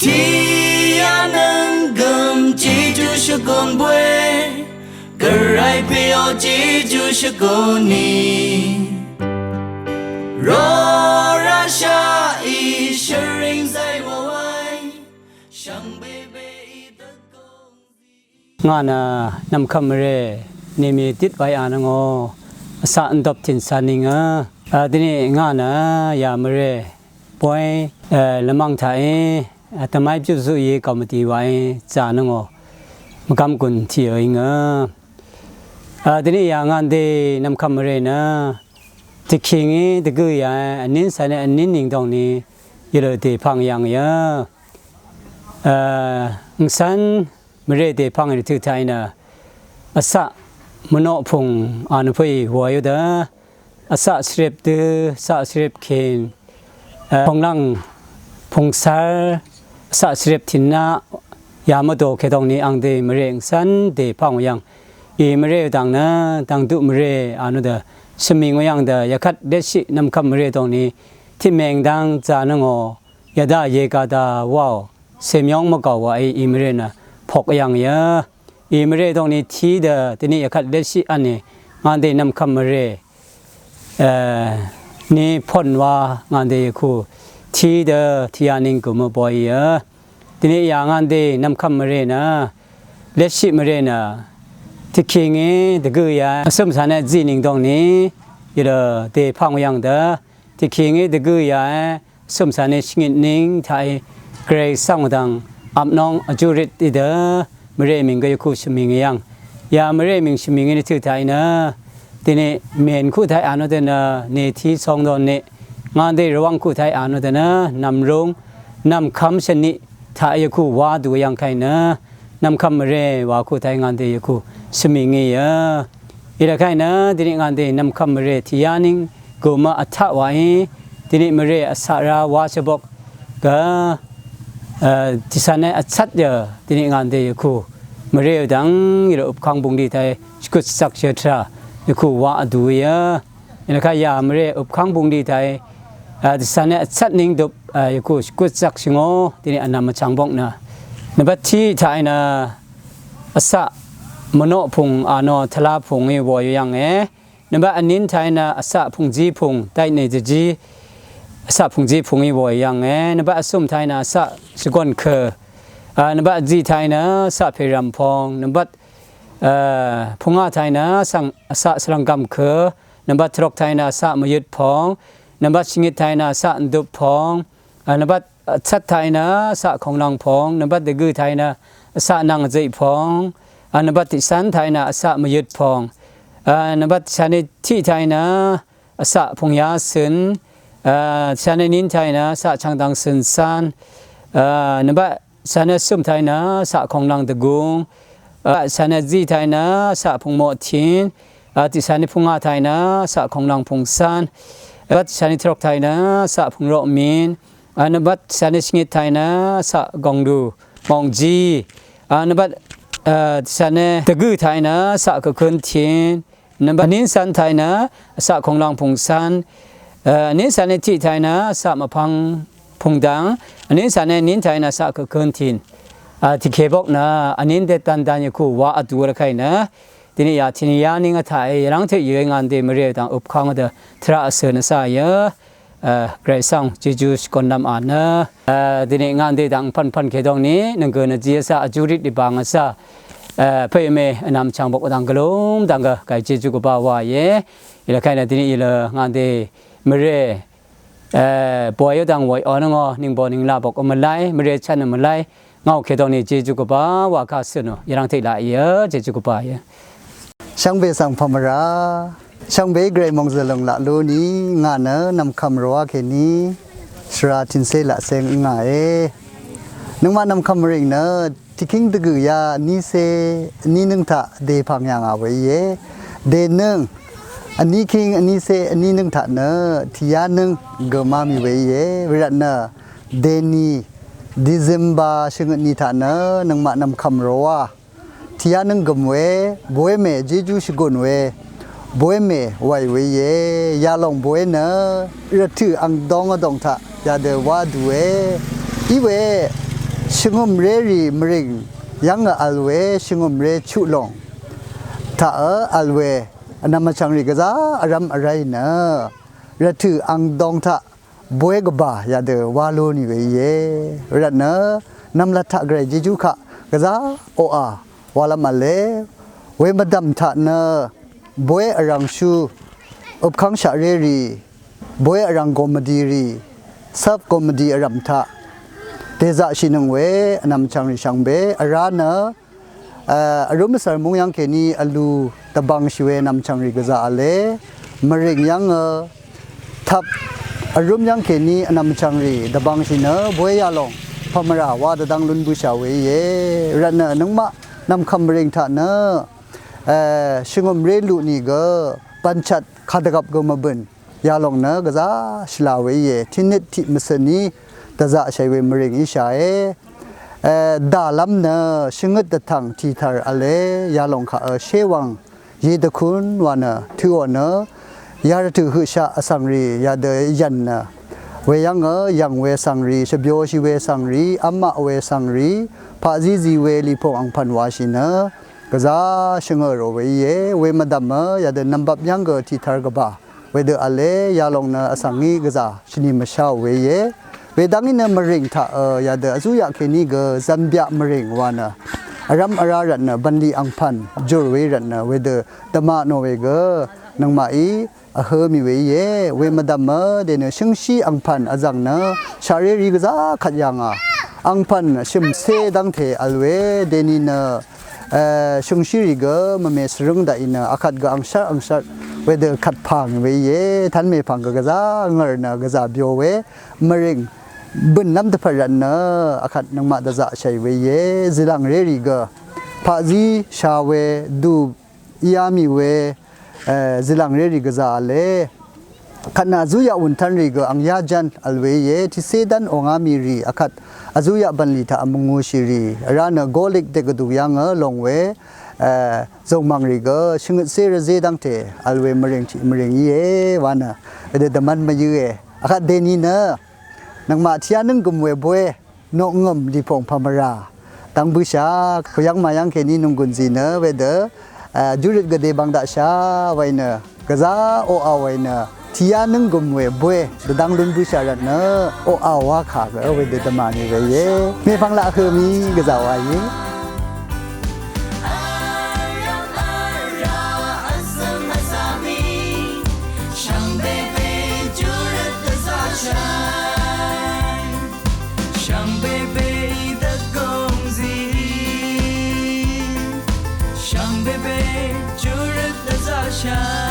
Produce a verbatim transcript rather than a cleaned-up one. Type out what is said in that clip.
Tiqyaq nønggø̀m Jejú shvgùn bwe, gvray pèò Jejú shvgùn ni. Rorashaq í shvring zay waway, shvngbebe í dvgøng. Ngà nø nv̀mkvp mvrè nìmì dit wayà nøngò vsaq vndop tìnsa nìngø. Dvni ngà nø yà mvrè bøy, e, lvmvng taq í, e, dvmay pjúzú í gàmvdì wa í zà nøngò mvgvm gùn tìø í ngø. E, dvni yà ngàndì nv̀mkvp mvrè nø dvkì ngí dvgø̀ yà, e, vnín cv̄n í vnín nìng dòng nì yvlø dèpv̀ng yv̀ng yø. E, ngcv́n mvrè dèpv̀ng í rvtø̀ taq í nø vsaq mvnoq pùng anø pø̀í wà yø dø. Vsaq svrip dø, vsaq svrip kèn, e, pvnglàng pvngsar, vsaq svrip tìnaq, yà mvdò kèdòng nì angdè mvrè ngcv́n dèpv̀ng yv̀ng. Í mvrè dv̀ng nø, dv̀ngduq mvrè anø dø, shvmìng yv̀ng dø, yakvt dvshiq nv̀mkvp mvrè dòng nì, tìmèng dv̀ng zà nøngò, yadaq yegada wàò, cèmyóng mvgàò wa í í mvrè nø, pok yv̀ng yø. Í mvrè dòng nì tì dø, dvni yakvt dvshiq vnì, ngàndì nv̀mkvp mvrè, e, nì pòn wa ngàndì yvkù, tì dø, tìyà nìng gø̀m mvbøy yø. Dvni yà ngàndì nv̀mkvp mvrè nø, dvshiq mvrè nø, dvkì ngí dvgø̀ yà, vsø̀m cv̄n í zí nìng dòng nì, yvlø dèpv̀ng yv̀ng dø, dvkì ngí dvgø̀ yà, e, vsø̀m cv̄n í shvngit nìng taq í, gvray svng dv̀ng, apnòng vjúrit í dø, mvrè mìng gø yvkù shvmìng yv̀ng. Yà mvrè mìng shvmìng í rvtø̀ taq í nø, dvni mèn kú taq í anø dø nø, nètì sòng dòng nì, ngàndì rvwàng kú taq í anø dø nø, nv̀mrùng, nv̀mkvm shvnì taq í yvkù wa dø yv̀ng kaq í nø, nv̀mkvp mvrè wa kú taq í ngàndì yvkù shvmìng í yø. Í lvkaq í nø, dvni ngàndì nv̀mkvp mvrè tìyà nìng gø̀m mv vtaq wa í, dvni mvrè vsaq ra wa shvbok gø, e, tìcv̄n í vcvt yø, dvni ngàndì yvkù mvrè dv̀ng yvlø upkvng bungdì taq í, shvgøt shvzaq shvtra, yvkù wa vdú yø. Í lvkaq yà mvrè upkvng bungdì taq í, e, tìcv̄n í vcvt nìng dup, e, yvkù shvgøt shvzaq shvngò, dvni vnvm vchv̀ng bok nø. Nvbat tì taq í nø, vsaq mvnoq pùng anø tvla pùng í wò yø yv̀ng e. Nvbat vnín taq í nø vsaq pùngzí pùng, daqì nì dvzí, vsaq pùngzí pùng í wò yv̀ng e. Nvbat vsø̀m taq í nø vsaq shvgòn kø. A, nvbat vzí taq í nø vsaq pèrv̀m pòng. Nvbat, e, pùngá taq í nø vsaq, vsaq svlv̀nggv̀m kø. Nvbat tvrok taq í nø vsaq mvyøt pòng. Nvbat shvngit taq í nø vsaq vndup pòng. A, nvbat, e, vcvt taq í nø vsaq kònglàng pòng, nvbat dvgø̀ taq í nø vsaq nvng vzø̀ì pòng, a, nvbat tiqcv́n taq í nø vsaq mvyøt pòng, a, nvbat tiqcv́n í tiq taq í nø vsaq pùngyá cø̀n, a, tiqcv́n í nín taq í nø vsaq chv̀ngdv̀ng cø̀n cv́n, a, nvbat tiqcv́n í sø̀m taq í nø vsaq kònglàng dvgùng, a, tiqcv́n í zí taq í nø vsaq pùngmoq tìn, a, tiqcv́n í pùngá taq í nø vsaq kònglàng pùngcv́n, a, tiqcv́n í tvrok taq í nø vsaq pùngroq mìn, a, nvbat tiqcv́n í shvngit taq í nø vsaq gòngdù mòngzí, a, nvbat, a, tiqcv́n í dvgø̀ taq í nø vsaq kvkøn tìn, nvbat vnín cv́n taq í nø vsaq kònglàng pùngcv́n, a, vnín cv́n í tiq taq í nø vsaq mvpvng pùngdv̀ng, vnín cv́n í nín taq í nø vsaq kvkøn tìn, a, tiqkè bok nø, a, vnín dvdvndvn yvkù wa vdú rvkaq í nø, dvni yà tìn yà nìng vtaq í, yvrv́ng tøq yø ngàndì mvrè dv̀ng upkvng dø, tvrà vsø̀n vsá yø, a, gvray svng, Jejú shvgòn nvm a nø, a, dvni ngàndì dv̀ng pv̀npv̀n kèdòng nì, nvnggø̀ nvzí vsaq, vjúrit dvbàng vsaq, a, pø̀í mè, vnvm chv̀ng bok dv̀ng gvlúm dv̀ng gø, gvray Jejú gvbà wa íe, í lvkaq í nø dvni í lv́ ngàndì mvrè, e, bøy yø dv̀ng wøy ø nøngò, nìngbò nìngla bok ø mvlay, mvrè chv̀n ø mvlay, ngàò kèdòng nì Jejú gvbà wa kà sø̀n ø, yvrv́ng tøq laq íe, Jejú gvbà íe. Shvngbe svng pvmvra, shvngbe gvray mòngzø̀lòng laq lú nì, ngà nø nv̀mkv̀m rvwá kèní, shvra tìncé laq ceng ngà e. Nøngmaq nv̀mkv̀m rìng nø, tiqkíng dvgø̀ yà vnícé vní nǿng taq dèpv̀ng yà ngà we íe. Dènǿng vníkíng vnícé vní nǿng taq nø tìyá nǿng gø̀má mì we íe. Wervtnø dèní December shvngøt ni taq nø nøngmaq nv̀mkv̀m rvwá tìyá nǿng gø̀m we, bòe mè Jejú shvgùn we, bòe mè wàì we íe. Yalòng bòe nø rvtø̀ ang dong vdòng taq yadø wá dùe. Iwe Shvngø̀mré rì mvrìng yv́ng vl we shvngø̀mré chuq lòng taq vl we vnvm vchv̀ngrì gvzá vrv́m vráì nø rvtø̀ angdong taq bóy gvbà yadø wá lú nì we íe. Rvtnø nvmlat taq gvray jejú kaq gvzá oqà walv́m v̄le. We mvdv̀m taq nø bóy vrv̀ngshú øpkv́ng shaqré rì bóy vrv̀ng gomvdì rì sap gomvdì vrv̀m taq dèzaqshì nøng we vnvm vchv̀ngrì shvngbe vrá nø vrúm vsv̀r múng yv́ng kèní vlu dvbvngshì we vnvm vchv̀ngrì gvzá v̄le. Mvrìng yv́ngø tvp vrúm yv́ng kèní vnvm vchv̀ngrì dvbvngshì nø bóy yalòng pvmvrà wa dvdvng lún bǿshà we íe. Rvtnø nøngmaq nv̀mkv̀m mvrìng taq nø shvngø̀mré luq nìgø bv̀nchvt kadvgvp gø mvbø̀n yalòng nø gvzá shvla we íe. Tiqnøt tiq mvcø̀ní dvzaqshàì we mvrìng íshàe. Dàlv́m nø shvngøt dvtv̀ng tìtv̀r v̄le. Yalòng kaq ø shéwv̀ng ye dvkún wa nø tøò nø yarvtø̀ høqshaq vsv̀ngrì yadø yv̀n nø we yv́ngø yv̀ng we vsv̀ngrì shvbyoshì we vsv̀ngrì v́maq we vsv̀ngrì paqzí zi we lìpòng angpv̀n washì nø gvzá shvngø̀ rò we íe. We mvdv̀mø yadø nv̀mbvp yv́ng gø tìtv̀r gvbà wedø v̄le. Yalòng nø vsv̀ngí gvzà shvni mvsháò we íe. Wedv́ngí nø mvrìng taq ø yadø vzúyaq kèní gø zv̀nbyaq mvrìng wa nø vrv́m vrá rvtnø bv̀nlì angpv̀n jùr we rvtnø wedø dvmà nò we gø nøngmaqí vhø̄ mì we íe. We mvdv̀mø dènø shǿngshí angpv̀n vzv̀ng nø shaqré rì gvzá kvt yà ngà angpv̀n shø̀mcé dv́ngte vl we dèni nø shø̀ngshírì gø mvme svrǿng daqì nø akvt gø angshvt angshvt wedø kvt pà ngì we íe. Tv́n mèpv̀ng gø gvzá ngø̀r nø gvzà byo we mvrìng bø̀nlv́m dvpvt rvtnø akvt nøngmaq dvzaqshàì we íe. Zìlv̀ngré rì gø paqzí sha we dù íá mì we zìlv̀ngré rì gvzà v̄le. Kvt nø vzúyaq wùn tv́nrì gø ang yá ján vl we íe. Tiqcé dv́n ongá mì rì akvt vzúyaq bv̀nlì taq vmvngūshì rì vrá nø golik dègvdù yv́ngø long we zòngmv̀ngrì gø shvngøtcé rvzé dv́ngte vl we mvrìng tiq mvrìng íe wa nø wedø dvmv́n mvyǿe. Akvt dèni nø nøngmaq tiqyá nǿng gø̀m we bóy noqngø̀m lìpòng pvmvrà dv́ng bǿshà kuyv́ng mayv́ng kèní nònggùn zì nø wedø júrøt gvdè bvng daqshà wàì nø gvzá oqà wàì nø tiqyá nǿng gø̀m we bóy dvdvng lún bǿshà rvtnø oqà wakà gø wedø dvmà nì we íe. Mèpv̀ng laq hø̄ mì gvzà wa íe. Shvngbe be dvgøng zí, shvngbe be júrøt dvzaqshà.